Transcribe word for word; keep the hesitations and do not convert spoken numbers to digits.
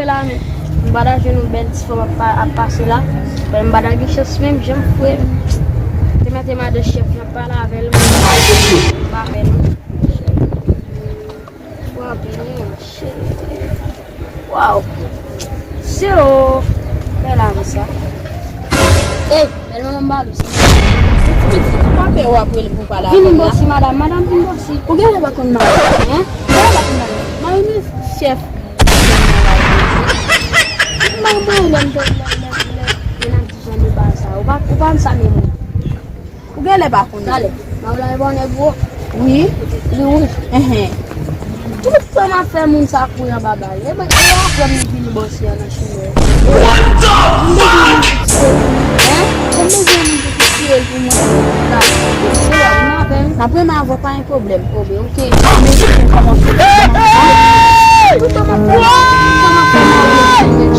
La menm. M pa ta jwenn yon bèl ti fanm ap pa- ap pase la. Men m pa ta gen chans menm, jan m fre. Te mete madan chèf nan pale avè l. M pa fè non. Frape, shit. Waw. Zero. Bèl ame sa. Ey, bèl manman m ba nou sa. Se ti pitit, ou pa pè w ap rele pou pale avè m la? Vin bòsi, madam. Madam, vin bòsi. Ou genlè pa konn mari. Hein? Ou genlè pa konn mari. Mari m chèf. Mwen, mwen, lè m te, lè, lè, lè, lè n ap di jan de bagay sa. Ou pa, ou pa konn sa menm. Ou genlè pa konnen. Talè, m ap lage bònè pou ou. Wi, li wouj. Enhen. Tout tan m ap fè moun sa kouri anba bal. E mwen, e apre m vin bòsi a nan chimen. Hein? Ou bezwen moun ki tire l pou mwen. La, se la, m avè l. N ap renmen avè w, pa gen pwoblèm. Oh, ben, ok. Mezon kòmanse. Tout tan m ap fè, tout tan m ap fè moun